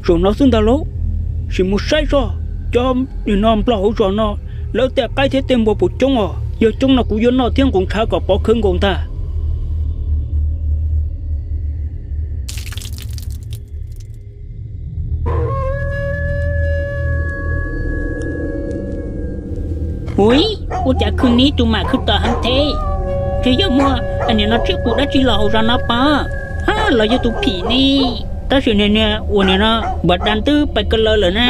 Zaum no xwb ntag lauj, sim mus saib soj, cov no nplog hauv zos no, lawv tej qaib thiab tej npua puas coob os. Yog coob no kuv yuav noj thiab nqus ntshav kom pov khawv nkaus ntag. Ui, ua cas khwv nib tus mam khwv tom heev thiab? Ntshe yog muaj nim no tsiaj qus dab tsi los hauv zos no pob, los yog tus phim ne. Tab sis niag niag uas nim no npam da twb pais kaw lawv lawm na.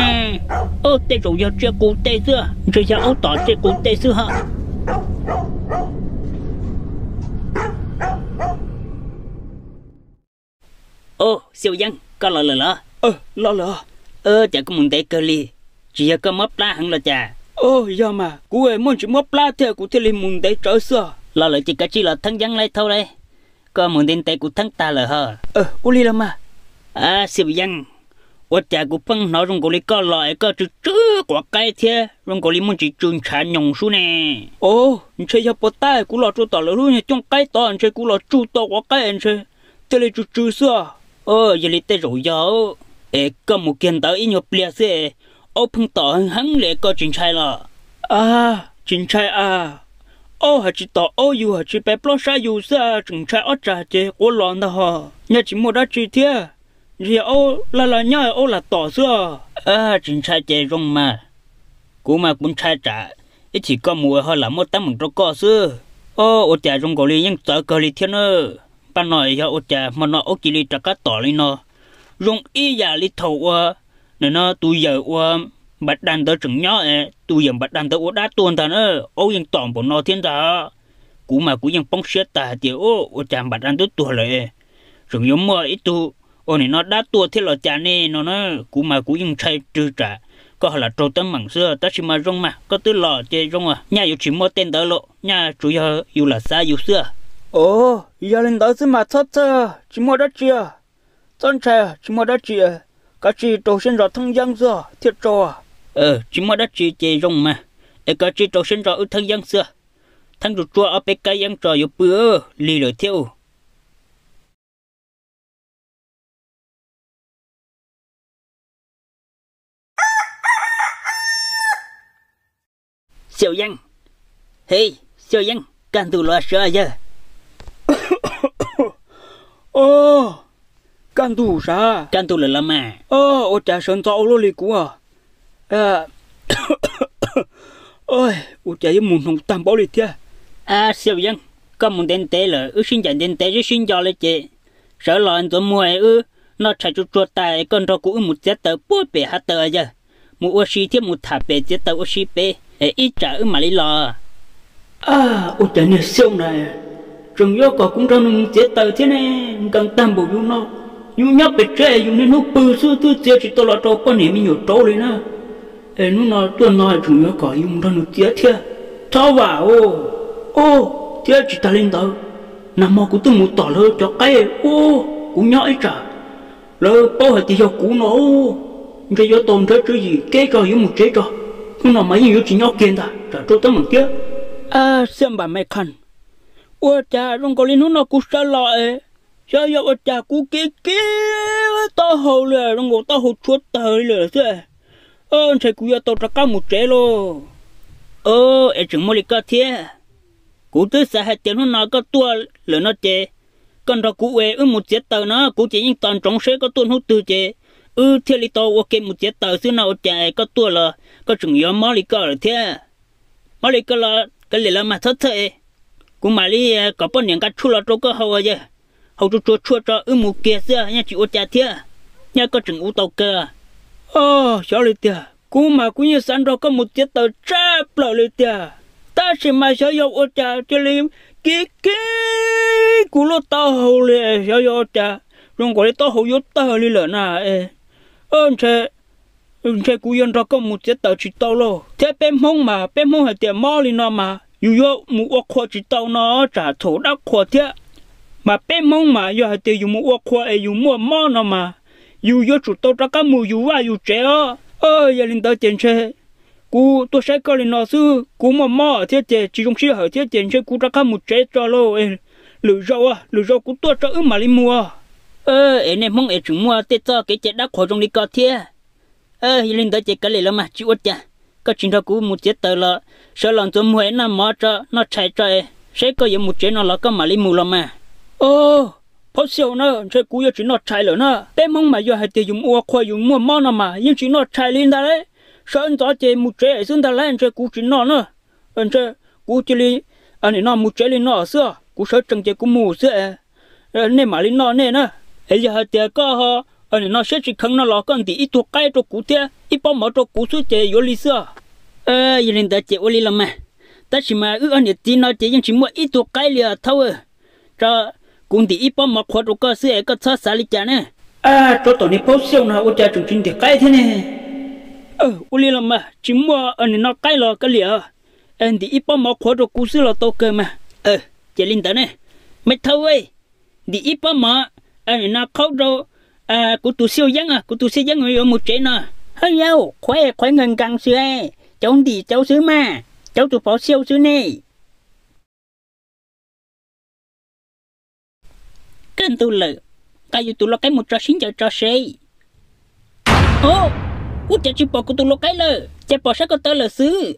Tej zaum yog tsiaj qus tej xwb, ntshe yog aub tom tsiaj qus tej xwb hos. Xiau Yeeb, koj los lawm los? Los lawm. Cas koj mus ntev kawg li, tsis yog koj mob plab heev los cas? Yog mas, kuv muaj ntsis mob plab thiab kuv thiaj li mus ntev tsawv xwb. Los lawm ces kav tsij los theeb yeeb lauj thauj lauj, koj mus ntev ntev kuv theeb tag lawm hos. Ua li los mas. Xiau Yeeb, ua cas kuv pheej hnov zoo nkaus li koj los es koj tsw tsw quav qaib thiab zoo nkaus li muaj ntsis tsw ntshav nyoos sub ne? Os, ntshe yog puas tab kuv los rau tom lawv lub nyuag cooj qaib tod, ntshe kuv los tsuj tau quav qaib ntshe thiaj li tsw tsw xwb. Yog li tej zaum yog, es koj mus kiag ntawd ib nyuag pliag xwb, aub pheej tom heev heev li koj tsis ntshai los? Tsis ntshai a, aub hais tsis tom aub, yus hais tsis pes plob sab yus xwb, tseem ntshai ob tsag ces quav los ntag hos. Nyaj tsis muaj dab tsi thiab, ntshe yog aub laj laj nyob aub lam tom xwb. Tsis ntshai ces zoo mas, kuv mas kuv ntshai tsam ib chim koj mus ho lam muaj teeb meem rau koj xwb. Ua cas zoo nkaus li yeej txawv kawg li thiab na. Npaj no yog ua cas hmo no aub cia li rov qab tom li no, zoo ib yam li thaum ua nim no tus yawm ua npam da ntawd tseem nyob, tus yawm npam da ntawd ua dab tuag ntag na, aub yeej tom npaum no thiab ntag. Kuv mas kuv yeej poob siab tag hais tias ua cas npam da twb tuag lawm, tseem yuav muaj ib tug ua nim no dab tuag thiab los cas ne no na. Kuv mas kuv yeej ntshai rwg tsam koj ho lam raug teeb meem xwb, tab sis mas zoo mas koj twb los ces zoo, nyaj yuav tsis muaj tej ntawd lauj, nyaj tsuas yog yus lam xav yus xwb. Os, yog li ntawd xwb mas txhob txhawj, tsis muaj dab tsi, txhob ntshai, tsis muaj dab tsi, kav tsij rau siab ntso theeb yeeb xwb thiaj tso. Tsis muaj dab tsi ces zoo mas, es kav tsij rau siab ntso wb theeb yeeb xwb. Theeb tsuag tsuag ob peb kab yeeb tso yuav pw lig lawm thiab. Xiau Yeeb, he, Xiau Yeeb, kaj ntug los sawv yawg. Kaj ntug sav, kaj ntug lawm los mas. Ua cas sawv ntxov ua luaj li kuv? Ua cas yuav mus hnoos tag npaum li thiab? Xiau Yeeb, koj mus ntev ntev lawm wb sib ncaim ntev ntev sib sib nco li ces sawv los ntxuav muag wb noj tshais tsuag tsuag tas koj nrog kuv wb mus txiav taws puag pem hav taws yawg, mus ua si thiab mus tham pem txiav taws ua si pem, ib tsam wb mam li los. Ua cas niag Xiau na, tseem yuav kom kuv nrog nws mus txiav taws thiab ne? Nkees tag npaum yus no, yus nyob pem tsev yus niaj hnub pw xwb twb txiav tsis tau los rau poj niam me nyuam rauv li na. Es hnub no tuaj no tseem yuav kom yus mus nrog nws txiav thiab. Txhob vam os. Thiab tsis tas li ntawd, nag hmo kuv twb mus tom lawv cov qaib ua, kuv nyob ib tsam lawv paub hais tias yog kuv no, ntshe yuav tau nrhiav tswv yim kev tso yuav mus tsev tso. Hnub no mas yeej yuav tsis nyob kiag ntag tsam raug teeb meem thiab. Xiab npam me khas, ua cas zoo nkaus li hnub no kuv sawv los es xyov yog ua cas kuv kiv kiv taub hau li zoo nkaus taub hau tshuav tawg li lawm xwb. Ntshe kuv yuav tau rov qab mus tsev lauj. Es tseem muaj li koj thiab. Kuv twb xav hais tias hnub no koj tuaj lawm no ces koj nrog kuv ua wb mus txiav taws no, kuv ces yeej tos ntsoov seb koj tuaj hnub twg ces wb thiaj li tau ua ke mus txiav taws xwb no, ua cas koj tuaj los koj tseem yuav mob li koj lawm thiab. Mob li koj los kav liam los mas txhob txhawj, kuv mam li kom poj niam nqa tshuaj los rau koj haus yawg. Haus tsuag tsuag tshuaj tso wb mus kiag xwb yeej tsis ua cas thiab. Nyaj koj tseem ua tau kawg. Xyov li tiag, kuv mas kuv yeej xav nrog koj mus txiav taws tshaj plaws li tiag, tab sis mas xyov yog ua cas cia li kiv kiv kuv lub taub hau li, xyov yog ua cas zoo nkaus li taub hau yuav tawg li lawm na. Ntshe kuv yuav nrog koj mus txiav taws tsis tau lauj. Thiab peb Hmoob mas peb Hmoob hais tias mob li no mas yus yuav mus ua qhua tsis tau no, tsam txhaum dab qhuas thiab. Mas peb Hmoob mas yog hais tias yus mus ua qhua es yus muaj mob no mas yus yuav tsum tau rov qab mus yus vaj yus tsev os. Yog li ntawd ces ntshe kuv tuaj saib koj li no xwb, kuv muaj mob thiab ces tsis zoo sij hawm thiab ces ntshe kuv rov qab mus tsev tso lauj. Lwm zaus, lwm zaus kuv tuaj tso wb mam li mus. Es nej Hmoob es tseem muaj tej txoj kev cai dab qhuas zoo li ko thiab. Yog li ntawd ces kav liam los mas tsis ua cas, koj tsis nrog kuv mus txiav taws los sawv los ntxuav muag noj mov tso, noj tshais tso es seb koj yuav mus tsev no los koj mam li mus los mas. Phauj Xiauj na, ntshe kuv yuav tsis noj tshais lawm na. Peb Hmoob mas yog hais tias yus mus ua qhua yus muaj mob no mas yeej tsis noj tshais li ntag lauj. Sawv ntxov ces mus tsev xwb ntag lauj, ntshe kuv tsis noj na. Ntshe kuv cia li nim no mus tsev li no xwb, kuv sawv tsees ces kuv mus xwb, nej mam li noj nej na. Es yog hais tias koj nim no siab tsis kheev no los koj ntim ib tug qaib rau kuv thiab ib pob mov rau kuv xwb ces yuav li xwb. Yog li ntawd ces ua li los mas, tab sis mas wb ob niam txiv no ces yeej tsis muaj ib tug qaib li os thaub. Tso, kuv ntim ib pob mov qhuav rau koj xwb es koj txhob xav li cas ne. Tsob tom niag Phauj Xiauj no ua cas tseem tsis ntim qaib thiab ne? Ua li los mas tsis muaj nim no qaib los kav liam, ntim ib pob mov qhuav rau kuv xwb los tau kawg mas. Ces li ntawd ne, me thaub, ntim ib pob mov nim no qhuav rau kuv tus Xiauj Yeeb, kuv tus Xiauj Yeeb yuav mus tsev no. Hawj yau, qhuav qhuav nkees nkees xwb, cauv ntim cauv xwb mas, cauv tus Phauj Xiauj xwb ne. Kaj ntug lawm, nqa yus tus lau qaib mus tso sib ncaws tso seb. Ua cas tsis pom kuv tus lau qaib lawm, ces pom sab ko taw lawm xwb.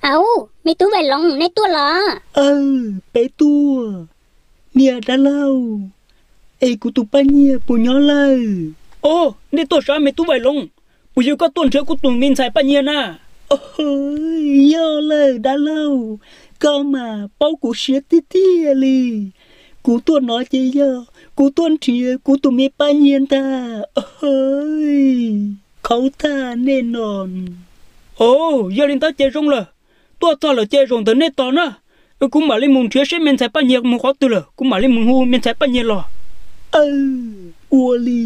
Au, me tub Vais Loos, nej tuaj los? Aw, peb tuaj. Niam dab laug, es kuv tus Paj Nyiag puas nyob lawm? Au, nej tuaj sav me tub Vais Loos, puas yog koj tuaj nrhiav kuv tus me ntxhais Paj Nyiag na? Yog lawm dab laug, koj mas paub kuv siab tiag tiag li. Kuv tuaj no ces yog kuv tuaj nrhiav kuv tus me Paj Nyiag ntag. Qhaub tag nej no. Au, yog li ntawd ces zoo lawm, tuaj txog lawm ces zaum ntawm nej tos na, kuv mam li mus nrhiav seb me ntxhais Paj Nyiag mus qhov twg lawm kuv mam li mus hu me ntxhais Paj Nyiag los. Ua li.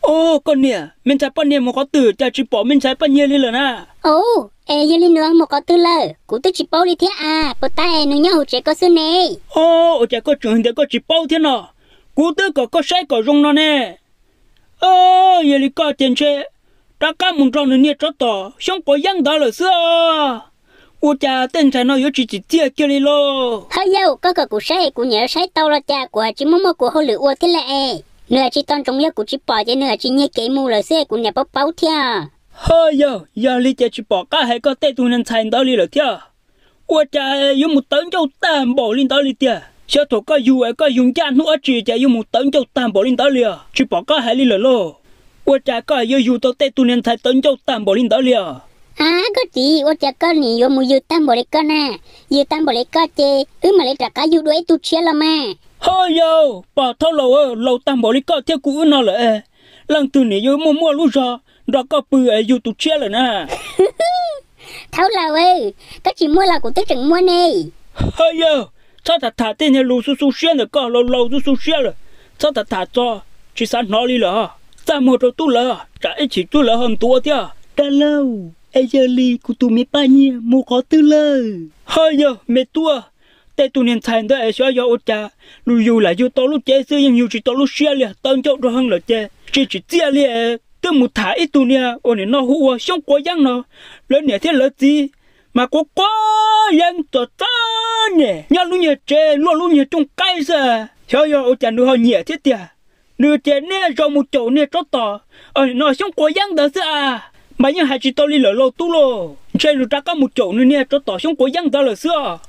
Au, koj niam, me ntxhais Paj Nyiag mus qhov twg cas tsis pom me ntxhais Paj Nyiag li lawm na? Au, es yog li nws mus qhov twg lawm kuv twb tsis paub li thiab as, puas tab es nws nyob hauv tsev koj xwb ne? Au, ua cas koj tseem hais tias koj tsis paub thiab no? Kuv twb kom koj saib kom zoo no ne. Yog li koj ces ntshe rov qab mus nrog nws niag tsov tom xyoob quav yeeb ntawd lawm xwb. Ua cas tej ntxhais no yuav tsis tsim txiaj kiag li lauj? Hawj yau, koj kom kuv saib kuv niam saib tau los cas, kuv hais tsis muaj muaj kuv hauj lwm ua thiab lawm es. Nws hais tsis tau ntsoov, yog kuv tsis pom ces nws hais tsis nyiag kev mus lawm xwb, kuv niam paub paub thiab. Hawj yau, yog li ces tsis pom qab hais koj tej tug niag ntxhais ntawd li lawm thiab. Ua cas yuav mus tawv ncauj tag npaum li ntawd li tiag? Xyov thaum koj yug es koj yug ncaj hnub dab tsi cas yuav mus tawv ncauj tag npaum li ntawd li os? Tsis pom qab hais li lawm lauj. Ua cas koj yuav yug tau tej tug niag ntxhais tawv ncauj tag npaum li ntawd li os? A, koj txiv, ua cas koj nim yuav mus yws tag npaum li koj na? Yws tag npaum li koj ces wb mam li rov qab yug dua ib tug tshiab los mas. Hawj yau, pog thaub laus, laus tag npaum li koj thiab kuv wb no lawm, leej twg nim yuav muaj muaj lub zog nrog koj pw yug tus tshiab lawm na? Thaub laus, koj tsis muaj los kuv twb tseem muaj ne. Hawj yau, txhob tham tham tej niag lus xu xu siab ntawm koj, laus laus xu xu siab lawm, txhob tham tham txog, tsis xav hnov li lawm. Txaj muag rau tub lawv, tsam ib chim tub lawv ho ntuav thiab. Dab laug, es yog li kuv tus me Paj Nyiag mus qhov twg lawm? Hawj yau, me tub, tej tug niag ntxhais ntawd es xyov yog ua cas, luag yug lam yug tau lub cev xwb yeej yug tsis tau lub siab li, tawv ncauj rau heev lawm ces tsis tsim txiaj li. Twb mus tham ib tug niag uas nim no hu ua Xyoob Quav Yeeb no, lawv niam thiab lawv txiv mas quav quav yeeb txom txom nyem, nyob lub nyuag tsev luaj lub nyuag cooj qaib xwb. Xyov yog ua cas nws ho nyiam thiab tiag. Nws ces niaj zaus mus caum niag tsov tom, nim no Xyoob Quav Yeeb ntawd xwb a, mas yeej hais tsis tau li lawm lauj tub lauj. Ntshe nws rov qab mus caum nws niag tsov tom Xyoob Quav Yeeb ntawd lawm xwb os.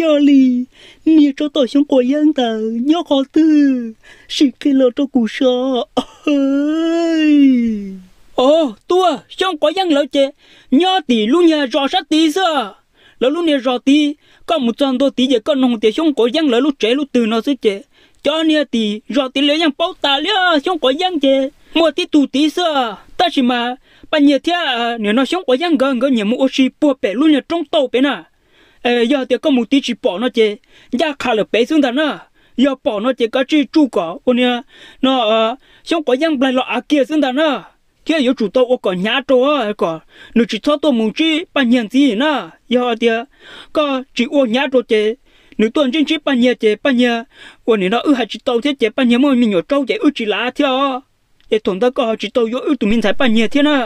Yog li, niag tsov tom Xyoob Quav Yeeb ntawd nyob qhov twg? Sim qhia los rau kuv saib. Os, tub, Xyoob Quav Yeeb lawv ces nyob tim lub niag zos sab tid xwb. Lawv lub niag zos tid, koj mus txog ntua tid ces koj nug tias Xyoob Quav Yeeb lawv lub tsev lub twg no xwb ces cov niag tim zos tid lawv yeej paub tas li. Xyoob Quav Yeeb ces muaj tib tug tid xwb. Tab sis mas Paj Nyiag thiab nim no Xyoob Quav Yeeb nkawd, nkawd nyiam mus ua si puag pem lub niag roob tauj pem na. Yog tias koj mus tid tsis pom no ces ncaj qha lawm pem xwb ntag na. Yog pom no ces koj tsij tsuj kom ua niag no Xyoob Quav Yeeb nplaig los av kiag xwb ntag na. Thiab yuav tsum tau ua kom hnyav rau kom nws tsis txhob tuaj mus ntsib Paj Nyiag ntxiv na. Yog tias koj tsis ua hnyav rau ces nws tuaj ntsib ntsib Paj Nyiag ces Paj Nyiag ua nim no wb hais tsis tau thiab ces Paj Nyiag muaj me nyuam tsaub ces wb tsis lav thiab os. Es thaum ntawd koj ho tsis tau yuav wb tus me ntxhais Paj Nyiag thiab na.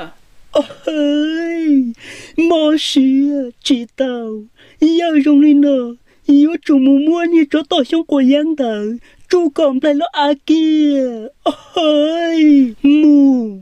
Mob siab tsis tau, Yawg zoo li no, yuav tsum mus muab niag tsov tom xyoob quas yab ntawd tsuj kom nplaig lub av kiag. Mus!